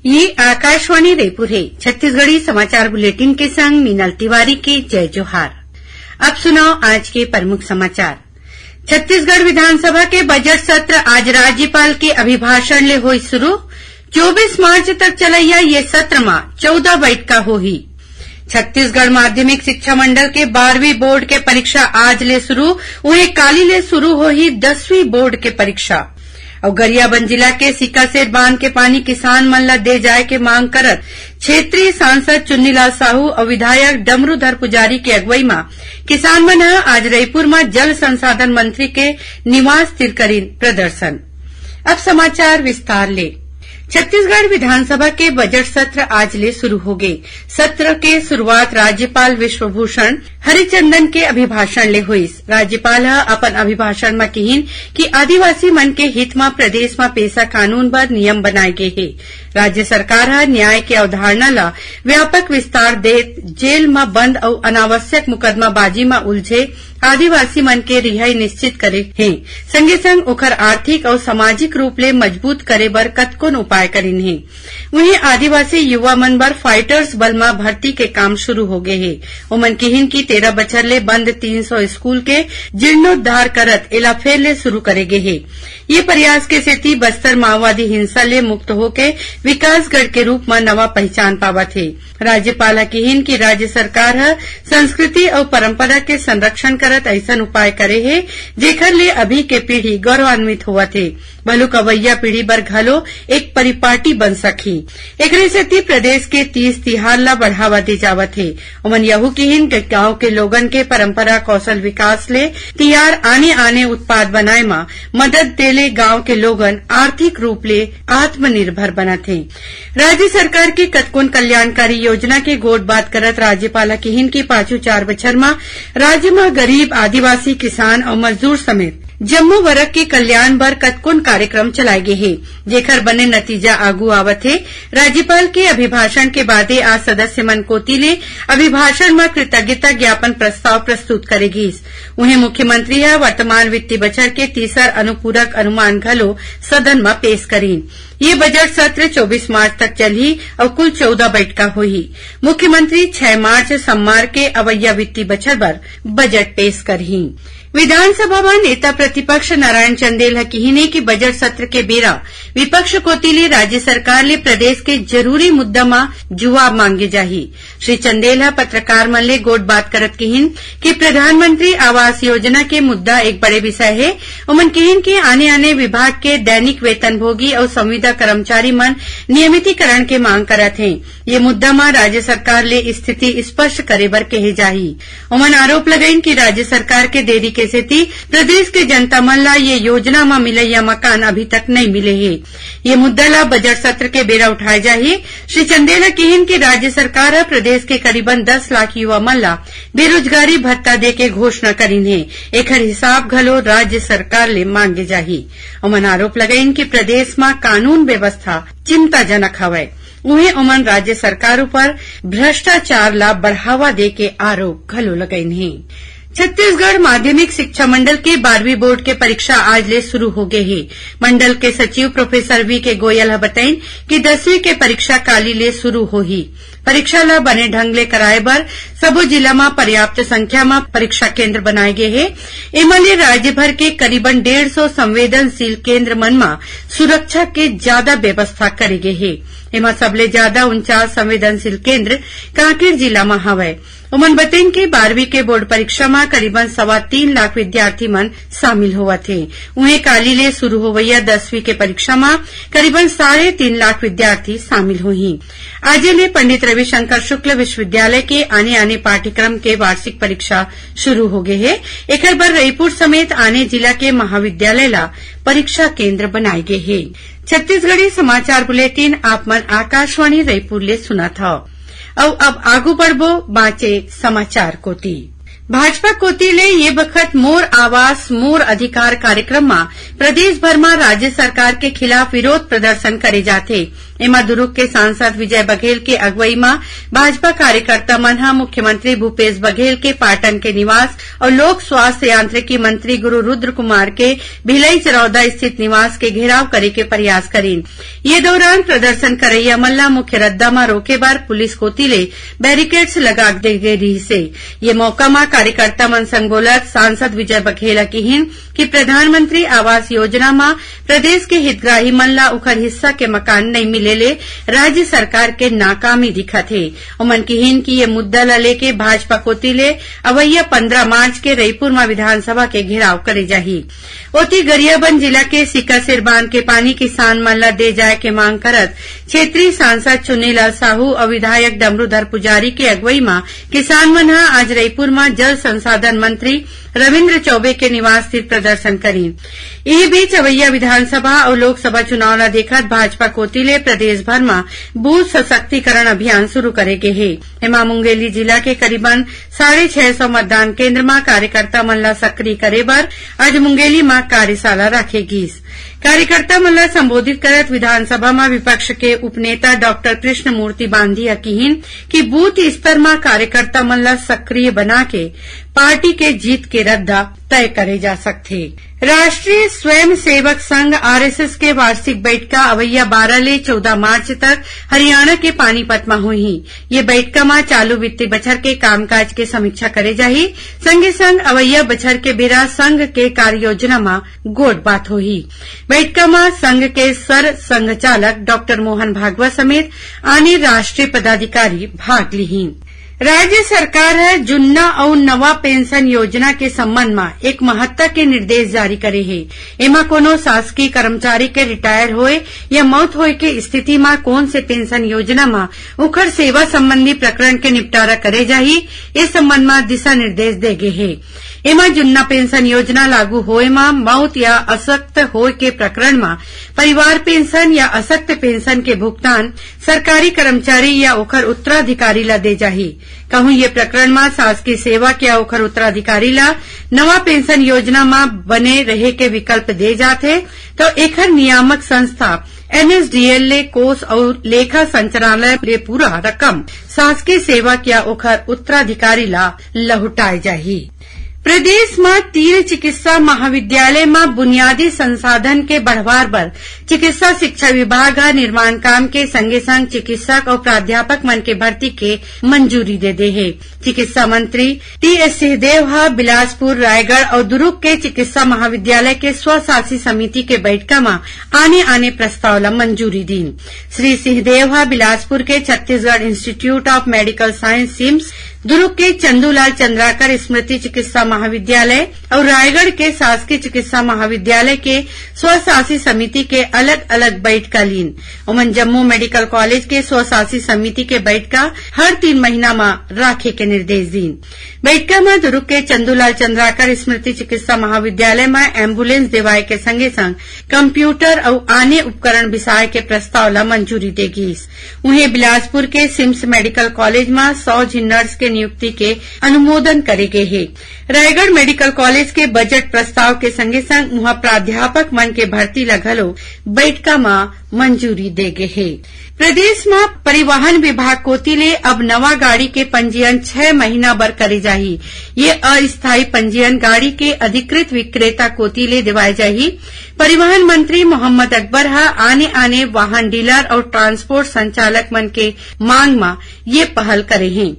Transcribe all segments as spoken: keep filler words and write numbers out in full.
ये आकाशवाणी रायपुर हे। छत्तीसगढ़ी समाचार बुलेटिन के संग मीनल तिवारी के जय जोहार। अब सुनव आज के प्रमुख समाचार। छत्तीसगढ़ विधानसभा के बजट सत्र आज राज्यपाल के अभिभाषण ले होई शुरू। चौबीस मार्च तक चलइया ये सत्र म चौदह बइठका होही। छत्तीसगढ़ माध्यमिक शिक्षा मंडल के बारहवीं बोर्ड के परीक्षा आज ले शुरू, उहें काली ले शुरू होही दसवीं बोर्ड के परीक्षा। अउ गरियाबंद जिला के सिकासेर बांध के पानी किसान मन ल दे जाए के मांग करत क्षेत्रीय सांसद चुन्नीलाल साहू अउ विधायक डमरूधर पुजारी के अगुवई म किसान मन ह आज रईपुर म जल संसाधन मंत्री के निवास तिर करीन प्रदर्शन। अब समाचार विस्तार ले। छत्तीसगढ़ विधानसभा के बजट सत्र आज ले शुरू होगे। सत्र के शुरुआत राज्यपाल विश्वभूषण हरिचंदन के अभिभाषण ले होइस। राज्यपाल ह अपन अभिभाषण म किहिन कि आदिवासी मन के हित म प्रदेश म पेसा कानून बर नियम बनाए गे हे। राज्य सरकार ह न्याय के अवधारणा ल व्यापक विस्तार देत जेल म बंद अउ अनावश्यक मुकदमाबाजी म उलझे आदिवासी मन के रिहाई निश्चित करे हे। संगे संग ओखर आर्थिक अउ सामाजिक रूप ले मजबूत करे बर कतकोन उपाय करिन हे। उहें, आदिवासी युवा मन बर फाइटर्स बल म भर्ती के काम शुरू हो गे हे। ओमन किहिन कि तेरह बछर ले बंद तीन सौ स्कूल के जीर्णोद्धार करत एला फेर ले शुरू करे गे हे। ये प्रयास के सेती बस्तर माओवादी हिंसा ले मुक्त होके विकासगढ़ के रूप म नवा पहिचान पावत हे। राज्यपाल ह किहिन कि राज्य सरकार ह संस्कृति अउ परंपरा के संरक्षण करत अइसन उपाय करे हे, जेखर ले अभी के पीढ़ी गौरवान्वित होवत हे, बलुक अवइया पीढ़ी बर घलो एक परिपाटी बन सकही। एकरे सेती प्रदेश के तीज तिहार ल बढ़ावा दे जावत हे। ओमन यहू किहिन कि गांव के लोगन के परंपरा कौशल विकास ले तियार आने-आने उत्पाद बनाए म मदद देले गांव के लोगन आर्थिक रूप ले आत्मनिर्भर बनत हे। राज्य सरकार के कतकोन कल्याणकारी योजना के गोठ बात करत राज्यपाल ह किहिन कि पाछू चार बछर म राज्य म गरीब, आदिवासी, किसान अउ मजदूर समेत जम्मो वर्ग के कल्याण बर कतकोन कार्यक्रम चलाए गे हे, जेखर बने नतीजा आगू आवत हे। राज्यपाल के अभिभाषण के बादे आज सदस्य मन कोति ले अभिभाषण म कृतज्ञता ज्ञापन प्रस्ताव प्रस्तुत करे गीस। उहें, मुख्यमंत्री ह वर्तमान वित्तीय बछर के तीसर अनुपूरक अनुमान घलो सदन म पेश करीन। ये बजट सत्र चौबीस मार्च तक चलही अउ कुल चौदह बइठका होही। मुख्यमंत्री छह मार्च, सोमवार के अवइया वित्तीय बछर बर बजट पेश करही। विधानसभा म नेता प्रतिपक्ष नारायण चंदेल ह किहिन हे कि बजट सत्र के बेरा विपक्ष कोति ले राज्य सरकार ले प्रदेश के जरूरी मुद्दा म जुवाब मांगे जाही। श्री चंदेल ह पत्रकार मन ले गोठ बात करत किहिन कि प्रधानमंत्री आवास योजना के मुद्दा एक बड़े विषय हे। ओमन किहिन कि आने-आने विभाग के दैनिक वेतनभोगी अउ संविदा कर्मचारी मन नियमितीकरण के मांग करत हें। ये मुद्दा म राज्य सरकार ले स्थिति स्पष्ट करे बर कहे जाही। ओमन आरोप लगाइन कि राज्य सरकार के देरी के सेती प्रदेश के जनता मन ला ये योजना म मिलइया मकान अभी तक नइ मिले हे। ये मुद्दा ला बजट सत्र के बेरा उठाए जाही। श्री चंदेल ह किहिन कि राज्य सरकार ह प्रदेश के करीबन दस लाख युवा मन ला बेरोजगारी भत्ता दे के घोषणा करिन हे, एखर हिसाब घलो राज्य सरकार ले मांगे जाही। ओमन आरोप लगाइन कि प्रदेश म कानून व्यवस्था चिंताजनक हवय। उहें, ओमन राज्य सरकार ऊपर भ्रष्टाचार ला बढ़ावा दे के आरोप घलो लगाइन हे। छत्तीसगढ़ माध्यमिक शिक्षा मंडल के बारहवीं बोर्ड के परीक्षा आज ले शुरू हो गे हे। मंडल के सचिव प्रोफेसर वी के गोयल ह बताइन कि दसवीं के परीक्षा काली ले शुरू होही। परीक्षा ल बने ढंग ले कराए बर सबो जिला म पर्याप्त संख्या म परीक्षा केंद्र बनाए गे हे। एमा ले राज्य भर के करीबन डेढ़ सौ संवेदनशील केंद्र मन म सुरक्षा के जादा व्यवस्था करे गे हे। एमा सबले जादा उनचास संवेदनशील केंद्र कांकेर जिला म हवय। ओमन बतइन कि बारहवीं के बोर्ड परीक्षा म करीबन सवा तीन लाख विद्यार्थी मन शामिल होवत हे। उहें, काली ले शुरू होवइया दसवीं के परीक्षा म करीबन साढ़े तीन लाख विद्यार्थी शामिल होही। आजे ले पंडित रविशंकर शुक्ल विश्वविद्यालय के आने-आने पाठ्यक्रम के वार्षिक परीक्षा शुरू हो गे हे। एखर बर रईपुर समेत आने जिला के महाविद्यालय ला परीक्षा केंद्र बनाए गे हे। छत्तीसगढ़ी समाचार बुलेटिन आप मन आकाशवाणी रईपुर ले सुनत हव। अउ अब आगू बढ़बो बांचे समाचार कोति। भाजपा कोति ले ये बखत मोर आवास मोर अधिकार कार्यक्रम म प्रदेश भर म राज्य सरकार के खिलाफ विरोध प्रदर्शन करे जाथे। एमा दुरूग के सांसद विजय बघेल के अगुवई म भाजपा कार्यकर्ता मन ह मुख्यमंत्री भूपेश बघेल के पाटन के निवास अउ लोक स्वास्थ्य यांत्रिकी मंत्री गुरु रुद्र कुमार के भिलई चरौदा स्थित निवास के घेराव करे के प्रयास करीन। ये दौरान प्रदर्शन करइया मन ल मुख्य रद्दा म रोके बर पुलिस कोति ले बैरिकेड्स लगा दे गे रिहिस हे। ये मौका म कार्यकर्ता मन संग बोलत सांसद विजय बघेल ह किहिन कि प्रधानमंत्री आवास योजना म प्रदेश के हितग्राही मन ल उखर हिस्सा के मकान नइ मिले ले राज्य सरकार के नाकामी दिखत हे। ओमन किहिन कि ये मुद्दा ल लेके भाजपा कोति ले अवइया पंद्रह मार्च के रईपुर म विधानसभा के घेराव करे जाही। ओती गरियाबंद जिला के सिकासेर बांध के पानी किसान मन ल दे जाय के मांग करत क्षेत्रीय सांसद चुन्नीलाल साहू अउ विधायक डमरूधर पुजारी के अगुवई म किसान मन ह आज रईपुर म जल संसाधन मंत्री रविंद्र चौबे के निवास तीर प्रदर्शन करीन। इही बीच अवइया विधानसभा अउ लोकसभा चुनाव ल देखत भाजपा कोति ले प्रदेश भर म बूथ सशक्तिकरण अभियान शुरू करे गे हे। एमा मुंगेली जिला के करीबन साढ़े छह सौ मतदान केंद्र म कार्यकर्ता मन ल सक्रिय करे बर आज मुंगेली म कार्यशाला राखे गीस। कार्यकर्ता मन ल संबोधित करत विधानसभा म विपक्ष के उपनेता डॉक्टर कृष्णमूर्ति बांधी ह किहिन कि बूथ स्तर म कार्यकर्ता मन ल सक्रिय बना के पार्टी के जीत के रद्दा तय करे जा सकथे। राष्ट्रीय स्वयंसेवक संघ, आरएसएस, के वार्षिक बैठका अवइया बारह ले चौदह मार्च तक हरियाणा के पानीपत म होही। ये बैठका म चालू वित्तीय बछर के कामकाज के समीक्षा करे जाही। संगे संग अवइया बछर के बेरा संघ के कार्ययोजना म गोठ बात होही। बैठका म संघ के सर संघ चालक डॉक्टर मोहन भागवत समेत आने राष्ट्रीय पदाधिकारी भाग लिही। राज्य सरकार ह जुन्ना अउ नवा पेंशन योजना के संबंध म एक महत्ता के निर्देश जारी करे हे। एमा कोनो शासकीय कर्मचारी के रिटायर होए या मौत होए के स्थिति म कोन से पेंशन योजना म उखर सेवा संबंधी प्रकरण के निपटारा करे जाही, ए संबंध म दिशा निर्देश दे गे हे। एमा जुन्ना पेंशन योजना लागू होए म मौत या असक्त होए के प्रकरण म परिवार पेंशन या असक्त पेंशन के भुगतान सरकारी कर्मचारी या ओखर उत्तराधिकारी ला दे जाही। कहूं ये प्रकरण म शासकीय सेवक या ओखर उत्तराधिकारी ला नवा पेंशन योजना म बने रहे के विकल्प दे जाथे, तो एखर नियामक संस्था एनएसडीएल ले कोष अउ लेखा संचालनालय ले पूरा रकम शासकीय सेवक या ओखर उत्तराधिकारी ला लहुटाए जाही। प्रदेश म तीन चिकित्सा महाविद्यालय म बुनियादी संसाधन के बढ़वार बर चिकित्सा शिक्षा विभाग ह निर्माण काम के संगे संग चिकित्सक अउ प्राध्यापक मन के भर्ती के मंजूरी दे दे हे। चिकित्सा मंत्री टीएस सिंहदेव ह बिलासपुर, रायगढ़ अउ दुरूग के चिकित्सा महाविद्यालय के स्वशासी समिति के बैठका म आने-आने प्रस्ताव ल मंजूरी दीन। श्री सिंहदेव ह बिलासपुर के Chhattisgarh institute of medical science, CIMS, Durg के चंदूलाल चंद्राकर स्मृति चिकित्सा महाविद्यालय अउ रायगढ़ के शासकीय चिकित्सा महाविद्यालय के स्वशासी समिति के अलग-अलग बैठका लीन। ओमन जम्मो मेडिकल कॉलेज के स्वशासी समिति के बैठका हर तीन महीना म राखे के निर्देश दीन। बैठका म दुरूग के चंदूलाल चंद्राकर स्मृति चिकित्सा महाविद्यालय म एम्बुलेंस देवाय के संगे संग कंप्यूटर अउ आने उपकरण बिसाय के प्रस्ताव ल मंजूरी दे गीस। उहें, बिलासपुर के सिम्स मेडिकल कॉलेज म सौ झिन नर्स के नियुक्ति के अनुमोदन करे गे हे। रायगढ़ मेडिकल कॉलेज के बजट प्रस्ताव के संगे संग उहां प्राध्यापक मन के भर्ती ल घलो बैठका म मंजूरी दे गे हे। प्रदेश म परिवहन विभाग कोति ले अब नवा गाड़ी के पंजीयन छह महीना बर करे जाही। ये अस्थायी पंजीयन गाड़ी के अधिकृत विक्रेता कोति ले देवाय जाही। परिवहन मंत्री मोहम्मद अकबर ह आने-आने वाहन डीलर अउ ट्रांसपोर्ट संचालक मन के मांग म ये पहल करे हे।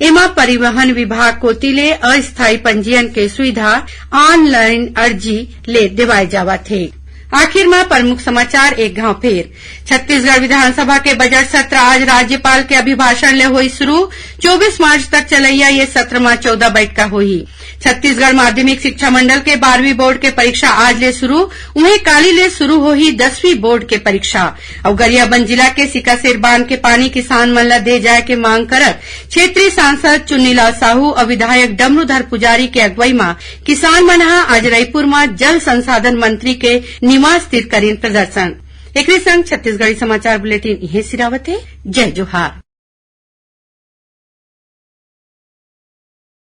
एमा परिवहन विभाग कोति ले अस्थायी पंजीयन के सुविधा ऑनलाइन अर्जी ले देवाय जावत हे। आखिर म प्रमुख समाचार एक घांव फेर। छत्तीसगढ़ विधानसभा के बजट सत्र आज राज्यपाल के अभिभाषण ले होई शुरू। चौबीस मार्च तक चलइया ये सत्र म चौदह बैठका होही। छत्तीसगढ़ माध्यमिक शिक्षा मंडल के बारहवीं बोर्ड के परीक्षा आज ले शुरू, उहें काली ले शुरू होही दसवीं बोर्ड के परीक्षा। अउ गरियाबंद जिला के सिकासेर बांध के पानी किसान मन ल दे जाय के मांग करत क्षेत्रीय सांसद चुन्नीलाल साहू अउ विधायक डमरूधर पुजारी के अगुवई म किसान मन ह आज रईपुर म जल संसाधन मंत्री के निवास तीर करीन प्रदर्शन। एकरे संग छत्तीसगढ़ी समाचार बुलेटिन इहें सिरावत हे। जय जोहार।